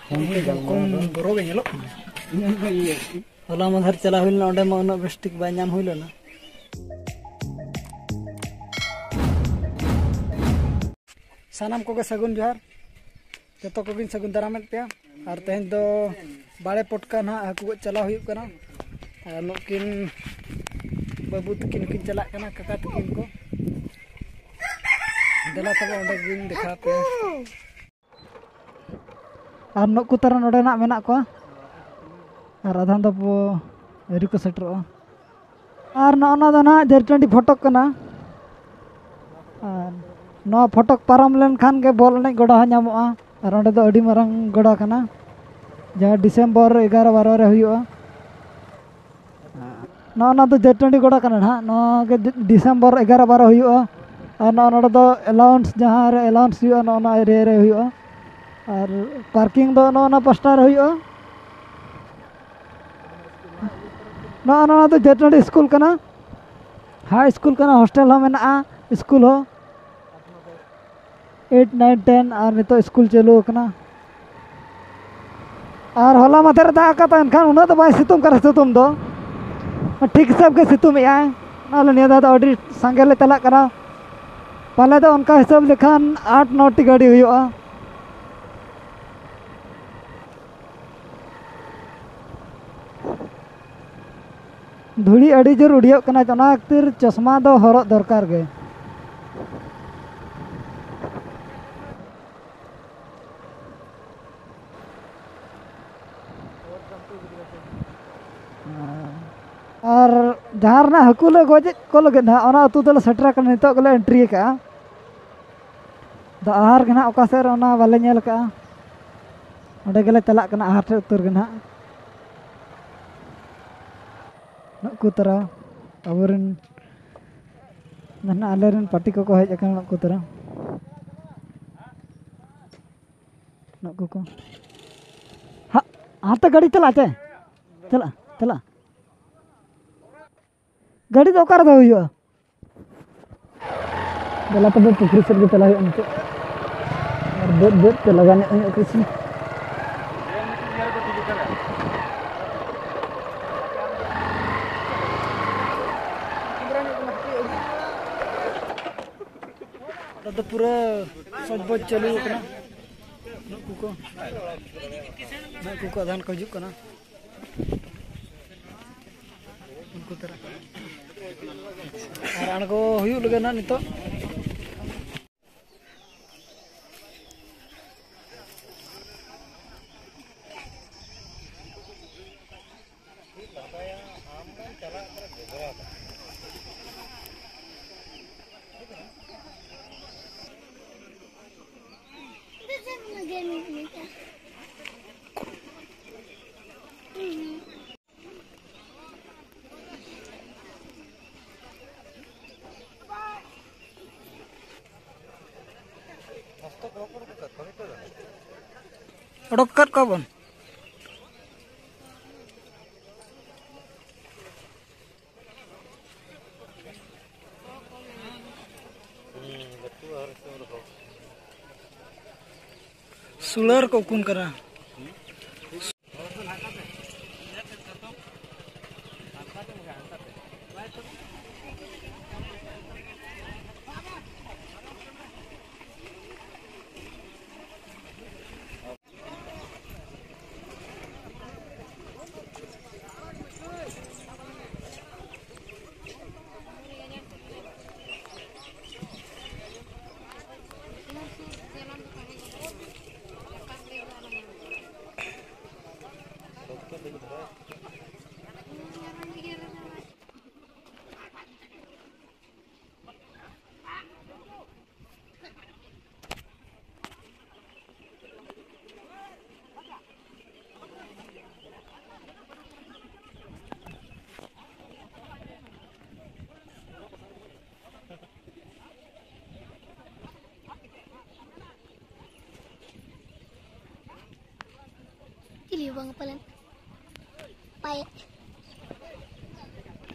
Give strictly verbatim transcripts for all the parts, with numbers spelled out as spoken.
ᱠᱚᱢ ᱵᱚᱨᱚ ᱜᱮ ᱧᱮᱞᱚᱜ ᱠᱟᱱᱟ᱾ ᱦᱚᱞᱟ ᱢᱟᱫᱷᱮᱨ ᱪᱟᱞᱟᱣ ᱦᱩᱭ ᱞᱮᱱᱟ, ᱚᱸᱰᱮ ᱢᱟ ᱩᱱᱟᱹᱜ ᱵᱮᱥ ᱴᱷᱤᱠ ᱵᱟᱭ ᱧᱟᱢ ᱦᱩᱭ ᱞᱮᱱᱟ᱾ ᱥᱟᱱᱟᱢ ᱠᱚᱜᱮ ᱥᱟᱹᱜᱩᱱ ᱡᱚᱦᱟᱨ, ᱡᱚᱛᱚ ᱠᱚᱜᱮᱧ ᱥᱟᱹᱜᱩᱱ ᱫᱟᱨᱟᱢᱮᱫ ᱯᱮᱭᱟ᱾ ᱟᱨ ᱛᱮᱦᱮᱧ ᱫᱚ ᱵᱟᱲᱮ ᱯᱚᱴᱠᱟ ᱱᱟᱦᱟᱜ ᱦᱟᱹᱠᱩ ᱜᱚᱡ ᱪᱟᱞᱟᱣ ᱦᱩᱭᱩᱜ ᱠᱟᱱᱟ᱾ ᱟᱨ ᱱᱩᱠᱤᱱ ᱵᱟᱹᱵᱩ ᱛᱟᱹᱠᱤᱱ ᱦᱚᱸᱠᱤᱱ ᱪᱟᱞᱟᱜ ᱠᱟᱱᱟ, ᱠᱟᱠᱟ ᱛᱟᱹᱠᱤᱱ ᱠᱚ᱾ ᱫᱮᱞᱟ ᱛᱚᱵᱮ ᱚᱸᱰᱮ ᱜᱤᱧ ᱫᱮᱠᱷᱟᱣ ᱯᱮᱭᱟ᱾ ᱟᱨ ᱱᱩᱠᱩ ᱛᱟᱨᱟ ᱱᱚᱰᱮ ᱱᱟᱜ ᱢᱮᱱᱟᱜ ᱠᱚᱣᱟ, ᱟᱨ ᱟᱫᱷᱟᱱ ᱫᱚ ᱯᱚ-, ᱟᱹᱣᱨᱤ ᱠᱚ ᱥᱮᱴᱮᱨᱚᱜᱼᱟ᱾ ᱟᱨ ᱱᱚᱜᱼᱚ ᱱᱚᱣᱟ ᱫᱚ ᱱᱟᱦᱟᱜ ᱡᱟᱹᱨᱴᱟᱺᱰᱤ ᱯᱷᱚᱴᱚᱠ ᱠᱟᱱᱟ᱾ ᱟᱨ ᱱᱚᱣᱟ ᱯᱷᱚᱴᱚᱠ ᱯᱟᱨᱚᱢ ᱞᱮᱱᱠᱷᱟᱱ ᱜᱮ ᱵᱚᱞ ᱮᱱᱮᱡ ᱜᱚᱰᱟ ᱦᱚᱸ ᱧᱟᱢᱚᱜᱼᱟ᱾ ᱟᱨ ᱚᱸᱰᱮ ᱫᱚ ᱟᱹᱰᱤ ᱢᱟᱨᱟᱝ ᱜᱚᱰᱟ ᱠᱟᱱᱟ, ᱡᱟᱦᱟᱸ ᱰᱤᱥᱮᱢᱵᱚᱨ ᱮᱜᱟᱨᱚ ᱵᱟᱨᱚ ᱨᱮ ᱦᱩᱭᱩᱜᱼᱟ᱾ ᱱᱚᱜᱼᱚ ᱱᱚᱣᱟ ᱫᱚ ᱡᱟᱹᱨᱴᱟᱺᱰᱤ ᱜᱚᱰᱟ ᱠᱟᱱᱟ ᱱᱟᱦᱟᱜ᱾ ᱱᱚᱣᱟ ᱜᱮ ᱰᱤ-, ᱰᱤᱥᱮᱢᱵᱚᱨ ᱮᱜᱟᱨᱚ ᱵᱟᱨᱚ ᱦᱩᱭᱩᱜᱼᱟ᱾ ᱟᱨ ᱱᱚᱜᱼᱚ ᱱᱚᱰᱮ ᱫᱚ ᱮᱞᱟᱣᱩᱱᱥ, ᱡᱟᱦᱟᱸ ᱨᱮ ᱮᱞᱟᱣᱩᱱᱥ ᱦᱩᱭᱩᱜᱼᱟ, ᱱᱚᱜᱼᱚ ᱱᱚᱣᱟ ᱮᱨᱤᱭᱟ ᱨᱮ ᱦᱩᱭᱩᱜᱼᱟ᱾ ᱟᱨ ᱯᱟᱨᱠᱤᱝ ᱫᱚ ᱱᱚᱜᱼᱚ ᱱᱚᱣᱟ ᱯᱟᱥᱴᱟ ᱨᱮ ᱦᱩᱭᱩᱜᱼᱟ᱾ ᱱᱚᱜᱼᱚ ᱱᱚᱣᱟ ᱫᱚ ᱡᱟᱹᱨᱴᱟᱺᱰᱤ ᱥᱠᱩᱞ ᱠᱟᱱᱟ, ᱦᱟᱭ ᱥᱠᱩᱞ ᱠᱟᱱᱟ, ᱦᱳᱥᱴᱮᱞ ᱦᱚᱸ ᱢᱮᱱᱟᱜᱼᱟ, ᱥᱠᱩᱞ ᱦᱚᱸ᱾ ᱮᱭᱤᱴ, ᱱᱟᱭᱤᱱ, ᱴᱮᱱ, ᱟᱨ ᱱᱤᱛᱚᱜ ᱥᱠᱩᱞ ᱪᱟᱹᱞᱩ ᱟᱠᱟᱱᱟ᱾ ᱟᱨ ᱦᱚᱞᱟ ᱢᱟᱫᱷᱮᱨ ᱮ ᱫᱟᱜ ᱟᱠᱟᱫᱟ, ᱮᱱᱠᱷᱟᱱ ᱩᱱᱟᱹᱜ ᱫᱚ ᱵᱟᱭ ᱥᱤᱛᱩᱝ ᱠᱟᱱᱟ, ᱥᱤᱛᱩᱝ ᱫᱚ ᱴᱷᱤᱠ ᱦᱤᱥᱟᱹᱵ ᱜᱮ ᱥᱤᱛᱩᱝ ᱮᱜᱼᱟᱭ᱾ ᱚᱱᱟ ᱱᱤᱭᱟᱹ ᱫᱷᱟᱣ ᱫᱚ ᱟᱹᱰᱤ ᱥᱟᱸᱜᱮ ᱞᱮ ᱪᱟᱞᱟᱜ ᱠᱟᱱᱟ, ᱯᱟᱞᱮ ᱫᱚ ᱚᱱᱠᱟ ᱦᱤᱥᱟᱹᱵ ᱞᱮᱠᱷᱟᱱ ᱟᱴ ᱱᱚ ᱴᱤ ᱜᱟᱹᱰᱤ ᱦᱩᱭᱩᱜᱼᱟ᱾ ᱫᱷᱩᱲᱤ ᱟᱹᱰᱤ ᱡᱳᱨ ᱩᱰᱤᱭᱟᱹᱜ ᱠᱟᱱᱟ, ᱚᱱᱟ ᱠᱷᱟᱹᱛᱤᱨ ᱪᱚᱥᱢᱟ ᱫᱚ ᱦᱚᱨᱚᱜ ᱫᱚᱨᱠᱟᱨ ᱜᱮ᱾ ᱟᱨ ᱡᱟᱦᱟᱸ ᱨᱮᱱᱟᱜ ᱦᱟᱹᱠᱩ ᱞᱮ ᱜᱚᱡᱮᱫ ᱠᱚ ᱞᱟᱹᱜᱤᱫ ᱱᱟᱦᱟᱜ, ᱚᱱᱟ ᱟᱹᱛᱩ ᱫᱚᱞᱮ ᱥᱮᱴᱮᱨ ᱟᱠᱟᱱᱟ, ᱱᱤᱛᱚᱜ ᱜᱮᱞᱮ ᱮᱱᱴᱨᱤ ᱟᱠᱟᱫᱼᱟ᱾ ᱟᱫᱚ ᱟᱦᱟᱨ ᱜᱮ ᱱᱟᱦᱟᱜ ᱚᱠᱟ ᱥᱮᱫ ᱨᱮ, ᱚᱱᱟ ᱵᱟᱞᱮ ᱧᱮᱞ ᱟᱠᱟᱫᱼᱟ᱾ ᱚᱸᱰᱮ ᱜᱮᱞᱮ ᱪᱟᱞᱟᱜ ᱠᱟᱱᱟ, ᱟᱦᱟᱨ ᱴᱷᱮᱱ ᱩᱛᱟᱹᱨ ᱜᱮ ᱱᱟᱦᱟᱜ᱾ ᱱᱩᱠᱩ ᱛᱟᱨᱟ ᱟᱵᱚᱨᱮᱱ ᱫᱚ ᱱᱟᱦᱟᱜ ᱟᱞᱮᱨᱮᱱ ᱯᱟᱨᱴᱤ ᱠᱚᱠᱚ ᱦᱮᱡ ᱟᱠᱟᱱᱟ, ᱱᱩᱠᱩ ᱛᱟᱨᱟ᱾ ᱱᱩᱠᱩ ᱠᱚ᱾ ᱦᱟ-, ᱦᱟᱱᱛᱮ ᱜᱟᱹᱰᱤ ᱪᱟᱞᱟᱜᱼᱟ ᱪᱮ? ᱪᱟᱞᱟᱜᱼᱟ, ᱪᱟᱞᱟᱜᱼᱟ᱾ ᱜᱟᱹᱰᱤ ᱫᱚ ᱚᱠᱟ ᱨᱮᱫᱚ ᱦᱩᱭᱩᱜᱼᱟ? ᱫᱮᱞᱟ ᱛᱚᱵᱮ ᱯᱩᱠᱷᱨᱤ ᱥᱮᱫ ᱜᱮ ᱪᱟᱞᱟᱜ ᱦᱩᱭᱩᱜᱼᱟ ᱱᱤᱛᱚᱜ᱾ ᱟᱨ ᱵᱟᱹᱫᱽ ᱵᱟᱹᱫᱽ ᱛᱮ ᱞᱟᱜᱟ ᱧᱚᱜ ᱦᱩᱭᱩᱜᱼᱟ ᱠᱤᱪᱷᱩ᱾ ᱯᱩᱨᱟᱹ ᱥᱚᱡᱽᱵᱚᱡᱽ ᱪᱟᱹᱞᱩ ᱟᱠᱟᱱᱟ᱾ ᱱᱩᱠᱩ ᱠᱚ, ᱱᱩᱠᱩ ᱠᱚ ᱟᱫᱷᱟᱱ ᱠᱚ ᱦᱤᱡᱩᱜ ᱠᱟᱱᱟ᱾ ᱩᱱᱠᱩ ᱛᱟᱨᱟ ᱟᱨ ᱟᱬᱜᱚ ᱦᱩᱭᱩᱜ ᱞᱟᱹᱜᱤᱫ ᱱᱟᱜ ᱱᱤᱛᱚᱜ᱾ ᱚᱰᱚᱠ ᱟᱠᱟᱫ ᱠᱚᱣᱟ ᱵᱚᱱ᱾ ᱥᱩᱞᱟᱹᱨ ᱠᱚ ᱩᱠᱩᱱ ᱠᱟᱱᱟ᱾ ᱪᱤᱞᱤ ᱦᱚᱸ ᱵᱟᱝ ᱯᱟᱞᱮᱱ᱾ ᱯᱟᱭᱮᱫ᱾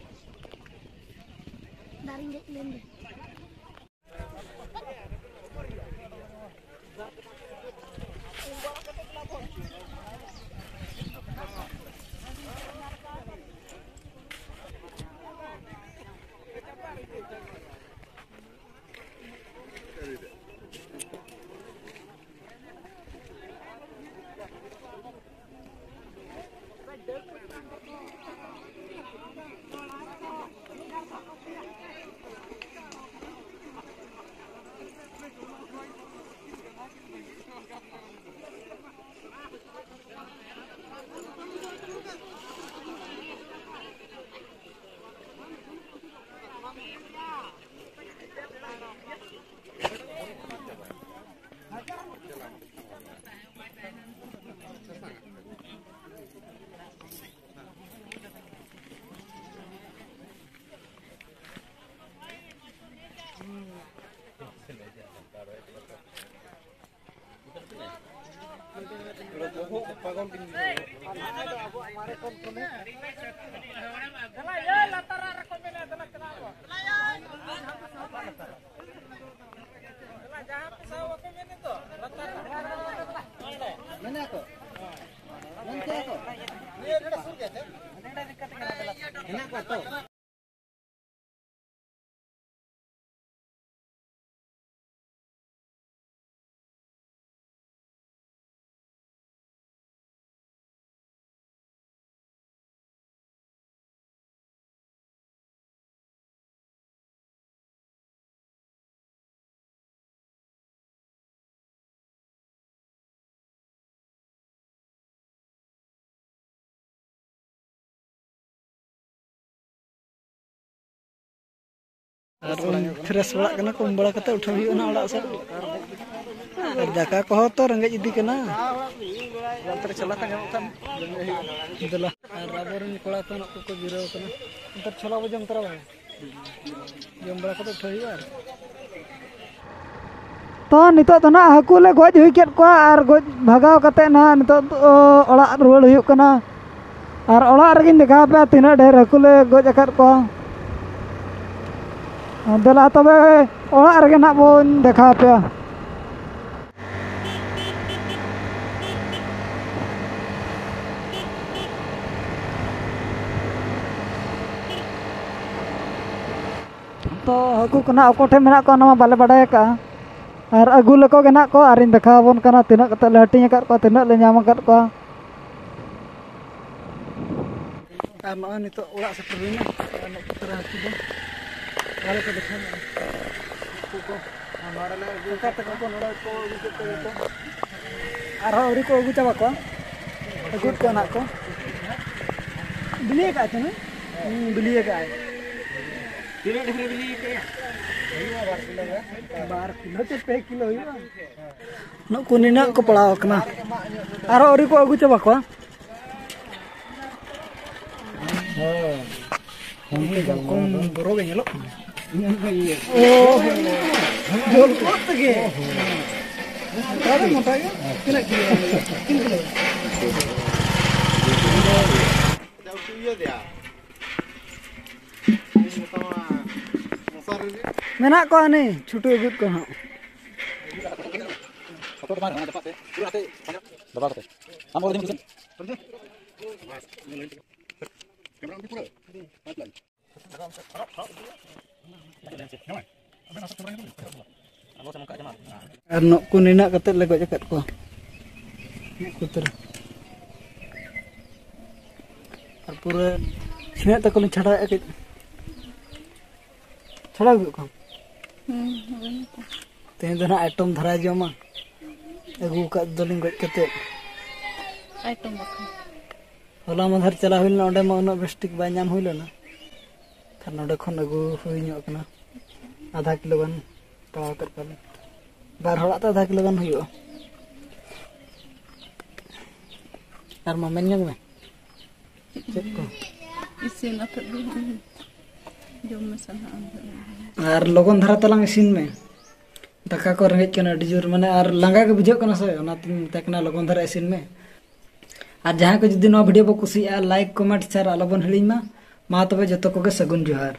ᱫᱟᱨᱮᱧ ᱫᱮᱡ ᱞᱮᱱ ᱜᱮ᱾ ᱢᱮᱱᱟᱜ ᱠᱚ? ᱢᱮᱱ ᱠᱮᱫᱟ ᱠᱚ? ᱦᱮᱱᱟᱜ ᱠᱚᱣᱟ ᱛᱚ? ᱟᱨ ᱩᱢ ᱯᱷᱨᱮᱥ ᱵᱟᱲᱟᱜ ᱠᱟᱱᱟ ᱠᱚ, ᱩᱢ ᱵᱟᱲᱟ ᱠᱟᱛᱮ ᱩᱴᱷᱟᱹᱣ ᱦᱩᱭᱩᱜᱼᱟ ᱱᱟᱜ ᱚᱲᱟᱜ ᱥᱮᱫ᱾ ᱟᱨ ᱫᱟᱠᱟ ᱠᱚᱦᱚᱸ ᱛᱚ ᱨᱮᱸᱜᱮᱡ ᱤᱫᱤ ᱠᱟᱱᱟ᱾ ᱚᱱᱛᱮ ᱨᱮ ᱪᱟᱞᱟᱣ ᱠᱷᱟᱱ ᱧᱟᱢᱚᱜ ᱠᱷᱟᱱ ᱡᱚᱢ ᱦᱩᱭᱩᱜᱼᱟ᱾ ᱫᱮᱞᱟ᱾ ᱟᱨ ᱟᱵᱚᱨᱮᱱ ᱠᱚᱲᱟ ᱠᱚ ᱱᱚᱜᱼᱚ ᱠᱚ ᱡᱤᱨᱟᱹᱣ ᱠᱟᱱᱟ᱾ ᱱᱮᱛᱟᱨ ᱪᱷᱚᱞᱟ ᱵᱚ ᱡᱚᱢ ᱛᱚᱨᱟ ᱵᱟᱲᱟᱭᱟ᱾ ᱡᱚᱢ ᱵᱟᱲᱟ ᱠᱟᱛᱮ ᱩᱴᱷᱟᱹᱣ ᱦᱩᱭᱩᱜᱼᱟ᱾ ᱟᱨ ᱛᱚ, ᱱᱤᱛᱚᱜ ᱫᱚ ᱱᱟᱦᱟᱜ ᱦᱟᱹᱠᱩ ᱞᱮ ᱜᱚᱡ ᱦᱩᱭ ᱠᱮᱫ ᱠᱚᱣᱟ ᱟᱨ ᱜᱚᱡ ᱵᱷᱟᱜᱟᱣ ᱠᱟᱛᱮ ᱱᱟᱦᱟᱜ ᱱᱤᱛᱚᱜ ᱫᱚ ᱚᱲᱟᱜ ᱨᱩᱣᱟᱹᱲ ᱦᱩᱭᱩᱜ ᱠᱟᱱᱟ᱾ ᱟᱨ ᱚᱲᱟᱜ ᱨᱮᱜᱮᱧ ᱫᱮᱠᱷᱟᱣ ᱟᱯᱮᱭᱟ ᱛᱤᱱᱟᱹᱜ ᱰᱷᱮᱨ ᱦᱟᱹᱠᱩ ᱞᱮ ᱜᱚᱡ ᱟᱠᱟᱫ ᱠᱚᱣᱟ᱾ ᱫᱮᱞᱟ ᱛᱚᱵᱮ, ᱚᱲᱟᱜ ᱨᱮᱜᱮ ᱱᱟᱦᱟᱜ ᱵᱚᱱ ᱫᱮᱠᱷᱟᱣ ᱟᱯᱮᱭᱟ᱾ ᱛᱚ, ᱦᱟᱹᱠᱩ ᱠᱚ ᱱᱟᱜ ᱚᱠᱚᱭ ᱴᱷᱮᱱ ᱢᱮᱱᱟᱜ ᱠᱚᱣᱟ, ᱚᱱᱟ ᱢᱟ ᱵᱟᱞᱮ ᱵᱟᱰᱟᱭ ᱟᱠᱟᱫᱼᱟ᱾ ᱟᱨ ᱟᱹᱜᱩ ᱞᱮᱠᱚ ᱜᱮ ᱱᱟᱜ ᱠᱚ, ᱟᱨᱤᱧ ᱫᱮᱠᱷᱟᱣ ᱟᱵᱚᱱ ᱠᱟᱱᱟ ᱛᱤᱱᱟᱹᱜ ᱠᱟᱛᱮ ᱞᱮ ᱦᱟᱹᱴᱤᱧ ᱟᱠᱟᱫ ᱠᱚᱣᱟ, ᱛᱤᱱᱟᱹᱜ ᱞᱮ ᱧᱟᱢ ᱟᱠᱟᱫ ᱠᱚᱣᱟ᱾ ᱟᱨ ᱱᱚᱜᱼᱚᱭ ᱱᱤᱛᱚᱜ ᱚᱲᱟᱜ ᱥᱮᱴᱮᱨ ᱦᱩᱭᱱᱟ᱾ ᱟᱨ ᱱᱩᱠᱩ ᱛᱟᱨᱟ ᱦᱟᱹᱠᱩ ᱫᱚ ᱵᱟᱞᱮ ᱠᱚ ᱫᱮᱠᱷᱟᱣ ᱧᱚᱜᱼᱟ᱾ ᱦᱟᱹᱠᱩ ᱠᱚ᱾ ᱟᱨ ᱱᱚᱰᱮ ᱞᱮ ᱟᱹᱜᱩ ᱟᱠᱟᱫ ᱠᱚᱣᱟ, ᱱᱚᱰᱮ ᱠᱚ ᱟᱹᱜᱩ ᱠᱮᱫ ᱠᱚᱣᱟ ᱡᱚᱛᱚ᱾ ᱟᱨᱦᱚᱸ ᱟᱹᱣᱨᱤ ᱠᱚ ᱟᱹᱜᱩ ᱪᱟᱵᱟ ᱠᱚᱣᱟ᱾ ᱟᱹᱜᱩ ᱠᱚᱣᱟ ᱱᱟᱜ ᱠᱚ᱾ ᱵᱤᱞᱤ ᱟᱠᱟᱫ ᱪᱚᱝ? ᱦᱩᱸ, ᱵᱤᱞᱤ ᱟᱠᱟᱫ᱾ ᱛᱤᱱᱟᱹᱜ ᱰᱷᱮᱨ ᱵᱤᱞᱤ ᱟᱠᱟᱫᱼᱟ? ᱵᱟᱨ ᱠᱤᱞᱳ ᱪᱮ ᱯᱮ ᱠᱤᱞᱳ ᱦᱩᱭᱩᱜᱼᱟ᱾ ᱱᱩᱠᱩ ᱱᱤᱱᱟᱹᱜ ᱠᱚ ᱯᱟᱲᱟᱣ ᱟᱠᱟᱱᱟ᱾ ᱟᱨᱦᱚᱸ ᱟᱹᱣᱨᱤ ᱠᱚ ᱟᱹᱜᱩ ᱪᱟᱵᱟ ᱠᱚᱣᱟ᱾ ᱦᱮᱸ᱾ ᱠᱚᱢ ᱵᱚᱨᱚ ᱜᱮ ᱧᱮᱞᱚᱜ ᱠᱟᱱᱟ᱾ ᱚ, ᱡᱳᱨ ᱠᱚ ᱛᱮᱜᱮ᱾ ᱢᱚᱴᱟ ᱜᱮ, ᱢᱚᱴᱟ ᱜᱮ᱾ ᱛᱤᱱᱟᱹᱜ ᱠᱤᱞᱳ? ᱛᱤᱱ ᱠᱤᱞᱳ? ᱢᱮᱱᱟᱜ ᱠᱚᱣᱟ ᱦᱟᱹᱱᱤ ᱪᱷᱩᱴᱩ ᱟᱹᱜᱩᱭᱮᱫ ᱠᱚᱣᱟ ᱦᱟᱸᱜ᱾ ᱫᱚᱨᱵᱟᱨ ᱠᱟᱛᱮ᱾ ᱟᱢ ᱚᱲᱟᱜ ᱨᱮ ᱢᱤᱫ ᱴᱷᱮᱱ᱾ ᱟᱨ ᱱᱩᱠᱩ ᱱᱤᱱᱟᱹᱜ ᱠᱟᱛᱮᱫ ᱞᱮ ᱜᱚᱡ ᱟᱠᱟᱫ ᱠᱚᱣᱟ᱾ ᱱᱩᱠᱩ ᱛᱟᱹᱨ-, ᱟᱨ ᱯᱩᱨᱟᱹ ᱪᱷᱤᱱᱟᱹᱜ ᱛᱟᱠᱚ ᱞᱤᱧ ᱪᱷᱟᱰᱟᱣᱮᱫᱼᱟ ᱠᱟᱹᱡ᱾ ᱪᱷᱟᱲᱟᱣ ᱜᱮ ᱠᱚ᱾ ᱦᱩᱸ, ᱦᱩᱭ ᱱᱟᱛᱚ᱾ ᱛᱮᱦᱮᱧ ᱫᱚ ᱱᱟᱦᱟᱜ ᱟᱭᱴᱚᱢ ᱫᱷᱟᱨᱟ ᱡᱚᱢᱟ᱾ ᱟᱹᱜᱩ ᱟᱠᱟᱫ ᱫᱚᱞᱤᱧ ᱜᱚᱡ ᱠᱟᱛᱮᱫ᱾ ᱟᱭᱴᱚᱢ ᱵᱟᱠᱷᱟᱱ᱾ ᱦᱚᱞᱟ ᱢᱟᱫᱷᱮᱨ ᱪᱟᱞᱟᱣ ᱦᱩᱭ ᱞᱮᱱᱟ, ᱚᱸᱰᱮ ᱢᱟ ᱩᱱᱟᱹᱜ ᱵᱮᱥ ᱴᱷᱤᱠ ᱵᱟᱭ ᱧᱟᱢ ᱦᱩᱭ ᱞᱮᱱᱟ᱾ ᱠᱷᱟᱱ ᱱᱚᱸᱰᱮ ᱠᱷᱚᱱ ᱟᱹᱜᱩ ᱦᱩᱭ ᱧᱚᱜ ᱠᱟᱱᱟ᱾ ᱟᱫᱷᱟ ᱠᱤᱞᱳ ᱜᱟᱱ ᱯᱟᱲᱟᱣ ᱠᱟᱜ ᱠᱚᱣᱟᱞᱮ᱾ ᱵᱟᱨ ᱦᱚᱲᱟᱜ ᱫᱚ ᱟᱫᱷᱟ ᱠᱤᱞᱳ ᱜᱟᱱ ᱦᱩᱭᱩᱜᱼᱟ᱾ ᱟᱨ ᱢᱟ ᱢᱮᱱ ᱧᱚᱜ ᱢᱮ᱾ ᱪᱮᱫ ᱠᱚ? ᱤᱥᱤᱱ ᱟᱛᱮᱫ ᱫᱚ ᱡᱚᱢ ᱢᱮ ᱥᱟᱱᱟ᱾ ᱟᱨ ᱞᱚᱜᱚᱱ ᱫᱷᱟᱨᱟ ᱛᱟᱞᱟᱝ ᱤᱥᱤᱱ ᱢᱮ᱾ ᱫᱟᱠᱟ ᱠᱚ ᱨᱮᱸᱜᱮᱡ ᱠᱟᱱᱟ ᱟᱹᱰᱤ ᱡᱳᱨ, ᱢᱟᱱᱮ, ᱟᱨ ᱞᱟᱸᱜᱟ ᱜᱮ ᱵᱩᱡᱷᱟᱹᱜ ᱠᱟᱱᱟ ᱥᱮ, ᱚᱱᱟᱛᱤᱧ ᱢᱮᱛᱟᱭ ᱠᱟᱱᱟ ᱞᱚᱜᱚᱱ ᱫᱷᱟᱨᱟ ᱤᱥᱤᱱ ᱢᱮ᱾ ᱟᱨ ᱡᱟᱦᱟᱸᱭ ᱠᱚ ᱡᱩᱫᱤ ᱱᱚᱣᱟ ᱵᱷᱤᱰᱤᱭᱳ ᱵᱚ ᱠᱩᱥᱤᱭᱟᱜᱼᱟ, ᱞᱟᱭᱤᱠ, ᱠᱚᱢᱮᱱᱴ, ᱥᱮᱭᱟᱨ ᱟᱞᱚᱵᱚᱱ ᱦᱤᱲᱤᱧ ᱢᱟ᱾ ᱢᱟ ᱛᱚᱵᱮ ᱡᱚᱛᱚ ᱠᱚᱜᱮ ᱥᱟᱹᱜᱩᱱ ᱡᱚᱦᱟᱨ᱾